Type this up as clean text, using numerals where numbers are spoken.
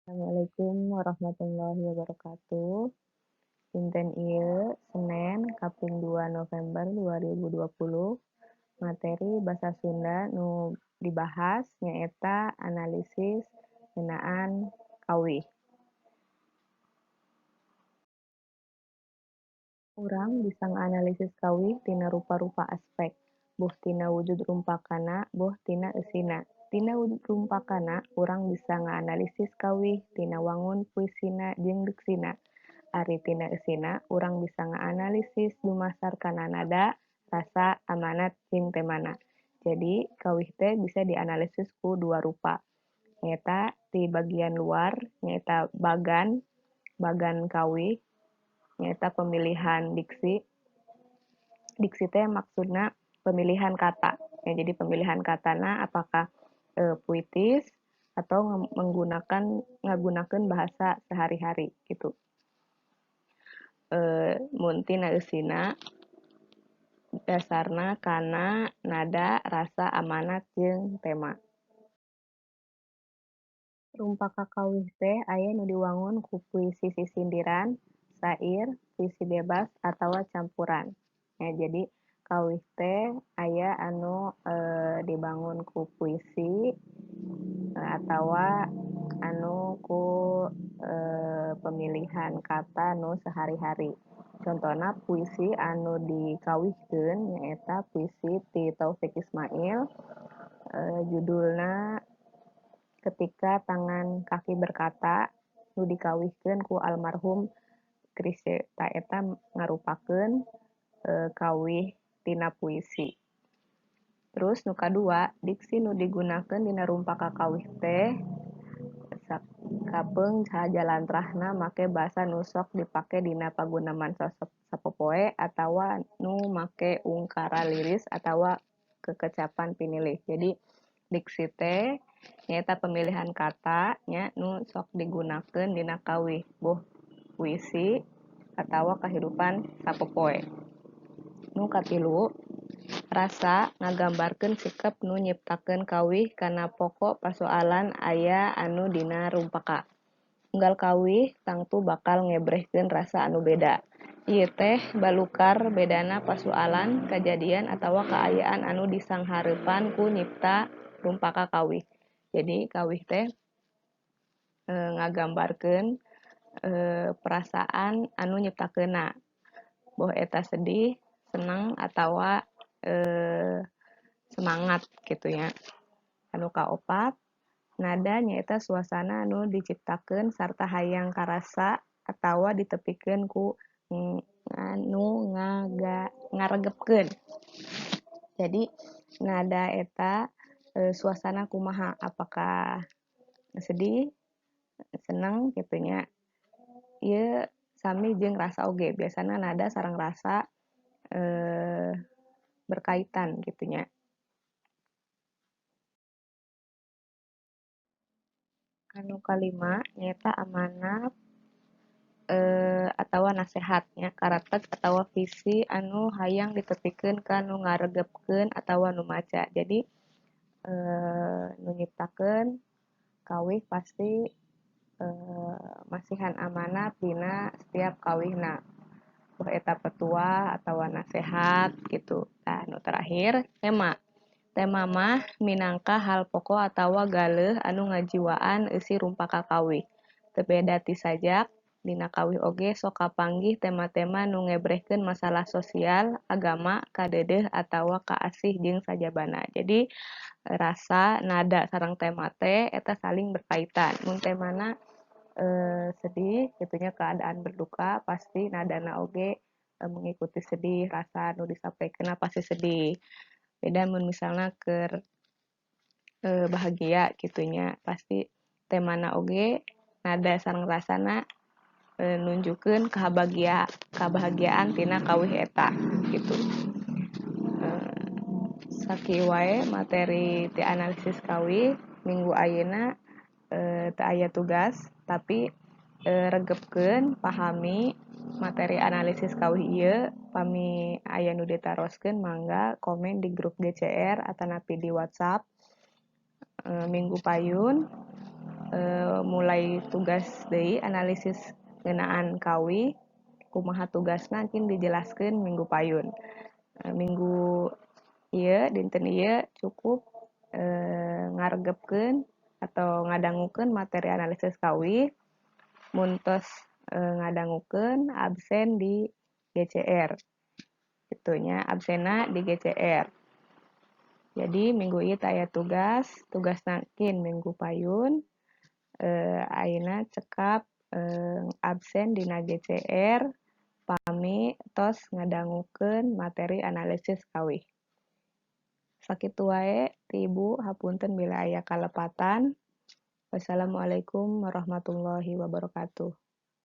Assalamualaikum warahmatullahi wabarakatuh. Dinten ieu Senen kaping 2 November 2020, materi basa Sunda nu dibahas nyaeta analisis ngeunaan kawih. Urang bisa ngaanalisis kawih tina rupa-rupa aspek, boh tina wujud rumpakana boh tina eusina. Tina wujud rumpakana urang bisa ngaanalisis kawih tina wangun puisina jeung diksina. Ari tina eusina urang bisa ngaanalisis dumasar kana nada, rasa, amanat jeung temana. Jadi kawih teh bisa dianalisis ku dua rupa, nyaeta ti bagian luar nyaeta bagan, bagan kawih nyaeta pemilihan diksi. Diksi teh maksudna pemilihan kata. Ya, jadi pemilihan katana apakah puitis atau menggunakan ngagunakeun bahasa sehari-hari gitu. Mun tina eusina dasarna kana nada, rasa, amanat jeung tema. Rumpaka kawih teh aya nu diwangun ku puisi sisindiran, sair, puisi bebas atawa campuran. Ya, jadi kawih teh aya anu dibangun ku puisi atawa anu ku pemilihan kata nu sehari-hari. Contona puisi anu dikawihkeun nyaeta puisi ti Taufik Ismail, judulna Ketika Tangan Kaki Berkata, nu dikawihkeun ku almarhum Chrisye. Ta eta ngarupakeun kawih tina puisi. Terus nu kadua, diksi nu digunakeun dina rumpaka kawih teh kapeung sajalantrahna make basa nu sok dipake dina paguneman sapopoe atawa nu make ungkara liris atawa kekecapan pinilih. Jadi diksi teh nyaeta pemilihan kata nya nu sok digunakeun dina kawih boh puisi atawa kahirupan sapopoe. Nu katilu, rasa ngagambarkeun sikap nu nyiptakeun kawih kana pokok pasoalan aya anu dina rumpaka. Unggal kawih tangtu bakal ngebrehkeun rasa anu beda. Ieu teh balukar bedana pasualan, kajadian atawa kaayaan anu disanghareupan ku nyipta rumpaka kawih. Jadi kawih teh ngagambarkeun perasaan anu nyiptakeunna. Boh eta sedih, senang atawa semangat gitu ya. Anu kaopat, nada nyaeta suasana anu diciptakeun sarta hayang karasa atawa ditepikeun ku anu ngaregepkeun. Jadi nada eta suasana kumaha, apakah sedih, seneng gitu nya. Ieu sami jeung rasa oge, biasana nada sareng rasa berkaitan gitu nya. Anu kalima nyaeta amanat atawa nasehat nya, karakter atawa visi anu hayang ditepikeun ka nu ngaregepkeun atawa nu maca. Jadi nu nyiptakeun kawih pasti masihan amanat dina setiap kawihna. Boh eta petua atawa nasehat gitu. Tah nu terakhir tema. Tema mah minangka hal pokok atawa galeuh anu ngajiwaan eusi rumpaka kawih. Teu beda ti sajak, dina kawih oge sok kapanggih tema-tema nu ngebrehkeun masalah sosial, agama, kadeudeuh atawa kaasih jeung sajabana. Jadi rasa, nada sareng tema teh eta saling berkaitan. Mun temana sedih kitu nya, keadaan berduka, pasti nadana oge mengikuti sedih, rasa nu disampaikeunna pasti sedih. Beda mun misalna keur bahagia kitu nya, pasti temana oge nada sareng rasana nunjukkeun kabahagiaan tina kawih eta gitu. Sakieu wae materi ti analisis kawih minggu ayeuna. Teu aya tugas, tapi regepkeun, pahami materi analisis kawih ieu. Pami aya nu ditaroskeun mangga komen di grup GCR atanapi di WhatsApp. Minggu payun mulai tugas deui analisis ngeunaan kawih. Kumaha tugasna engkin dijelaskeun minggu payun. Minggu ieu dinten ieu cukup ngaregepkeun atau ngadangukeun materi analisis kawih. Mun tos ngadangukeun, absen di GCR. Kitu nya, absenna di GCR. Jadi minggu ieu teu aya tugas, tugasna engkin minggu payun. Ayeuna cekap absen dina GCR pami tos ngadangukeun materi analisis kawih. Sakitu wae ti Ibu, hapunten bila aya kalepatan. Wassalamualaikum warahmatullahi wabarakatuh.